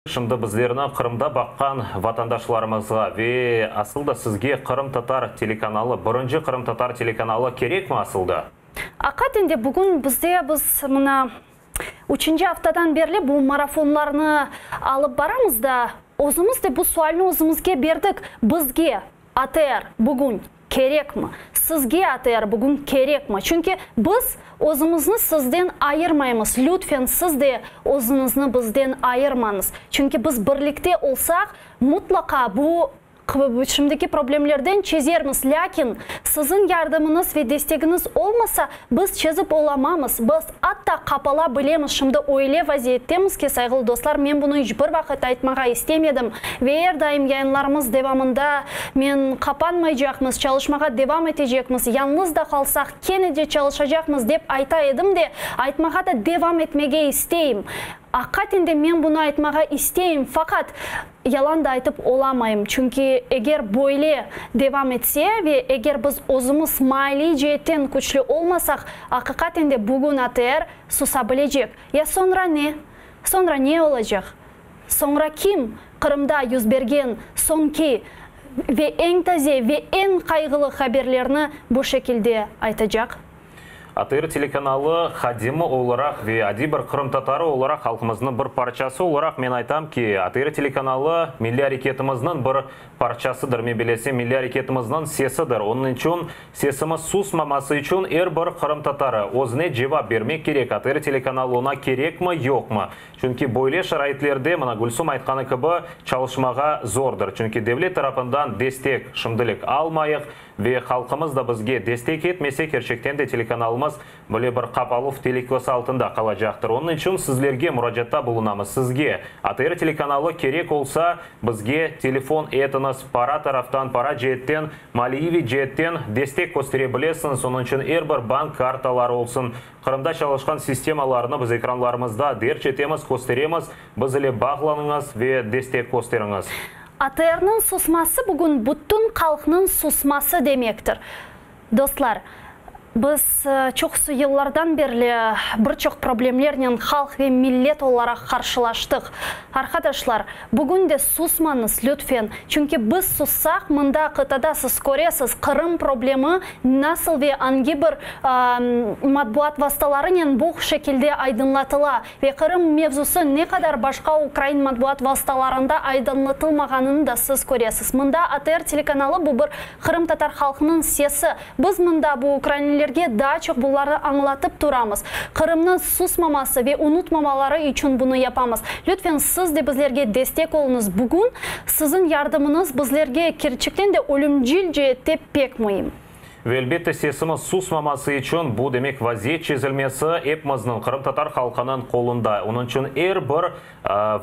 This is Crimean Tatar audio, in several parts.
Şimdi bizlerni Qırımda baqqan vatandaşlarımızğa ve asıl da sizge qırımtatar telekanalı, birinci qırımtatar telekanalı kerekmi asıl da? Aqiqaten de bugün bizde biz mına üçünci aftadan berli bu marafonlarnı alıp baramız da, özümiz de bu sualni özümizge berdik, bizge ATR bugün kerekmi? Sizge ATR bugün kerekmi? Çünki biz özümizni sizden ayırmaymız. Lütfen siz de özüñizni bizden ayırmañız. Çünki biz birlikte olsaq, mutlaqa bu şimdiki problemlerden çezermiz. Lâkin siziñ yardımıñız ve destegiñiz olmasa, biz çezip olamamız. Biz atta qapala bilemiz. Şimdi öyle vaziyettemiz ki, sayğılı dostlar, men bunı iç bir vaqıt aytmağa istemedim ve er daim yayınlarımız devamında men qapanmaycaqmız, çalışmağa devam etecekmiz, yañlız da qalsaq, kene de çalışacaqmız, dep ayta edim de, aytmağa da devam etmege isteyim. Aqiqaten de men bunı aytmağa isteyim, faqat yalan da aytıp olamayım, çünki eger böyle devam etse ve eger biz özümiz maliy ceetten küçlü olmasaq, aqiqaten de bugün ATR susa bilecek. Ya soñra ne? Soñra ne olacaq? Soñra kim Qırımda yüz bergen soñki ve eñ taze ve eñ qayğılı haberlerni bu şekilde aytacaq? ATR telekanalı hadimi olaraq ve adiy bir qırımtatarı olaraq, halqımıznıñ bir parçası olaraq men aytam ki, ATR telekanalı milliy areketimizniñ bir parçasıdır, men bilesem, milliy areketimizniñ sesidir. Onıñ içün sesimiz susmaması içün er bir qırımtatarı özüne cevap bermek kerek, ATR telekanalı oña kerekmi, yoqmı? Çünki böyle şaraitlerde, mına Gülsum aytqanı kibi, çalışmağa zordır. Çünki devlet tarafından destek şimdilik almayıq ve halqımız da bizge destek etmese, kerçekten de telekanalımız böyle bir qapaluv telükesi altında qalacaqtır. Onıñ içün sizlerge muracaatta bulunamız. Sizge ATR telekanalı kerek olsa, bizge telefon etiñiz, para taraftan, para ceetten, maliyeviy ceetten destek köstere bilesiñiz. Onıñ içün er bir bank kartaları olsun, Qırımda çalışqan sistemalarnı biz ekranlarımızda derc etemiz, kösteremiz. Biz ile bağlanıñız ve destek kösteriñiz. ATRniñ susması bugün bütün halqnıñ susması demektir. Dostlar, biz çoqusı yıllardan berli bir çoq problemlernen halq ve millet olaraq qarşılaştıq. Arqadaşlar, bugün de susmañız, lütfen, çünki biz sussaq, mında qıtada siz köresiz, Qırım problemi nasıl ve angi bir matbuat vastalarınen bu şekilde aydınlatıla ve Qırım mevzusı ne qadar başqa ukrain matbuat vastalarında aydınlatılmağanını da siz köresiz. Mında ATR telekanalı bu bir qırımtatar halqınıñ sesi. Biz mında bu ukrainlilerge daa çoq bularnı añlatıp turamız. Qırımnıñ susmaması ve unutmamaları içün bunı yapamız. Lütfen siz de bizlerge destek oluñız. Bugün siziñ yardımıñız bizlerge kerçekten de ölümcil ceette pek müim. Ve elbette sesimiz susmaması içün, bu demek vaziyet çezilmesi epimizniñ, qırımtatar halqınıñ qolunda. Onıñ içün er bir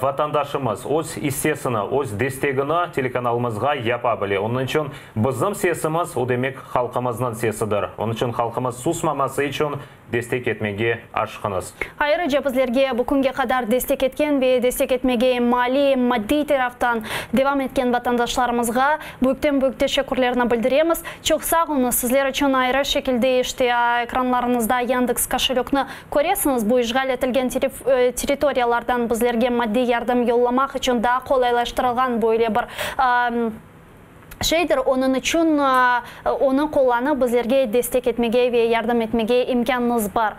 vatandaşımız öz issesini, öz destegini telekanalımızğa yapa bile. Onıñ içün bizim sesimiz, o demek halqımıznıñ sesidir. Onıñ içün halqımız susmaması içün destek etmege aşıqıñız. Ayrıca bizlerge bu künge qadar destek etken ve destek etmege maliy, maddiy taraftan devam etken vatandaşlarımızğa büyükten-büyük teşekkürlerni bildiremiz. Çoq sağ oluñız. Sizler içün ayrı şekilde işte ekranlarıñızda Yandex koşelökni köresiñiz. Bu işğal etilgen territoriyalardan bizlerge maddiy yardım yollamaq içün daa qolaylaştırılğan böyle bir şeydir. Onıñ içün onı qullanıp bizlerge destek etmege ve yardım etmege imkânıñız bar.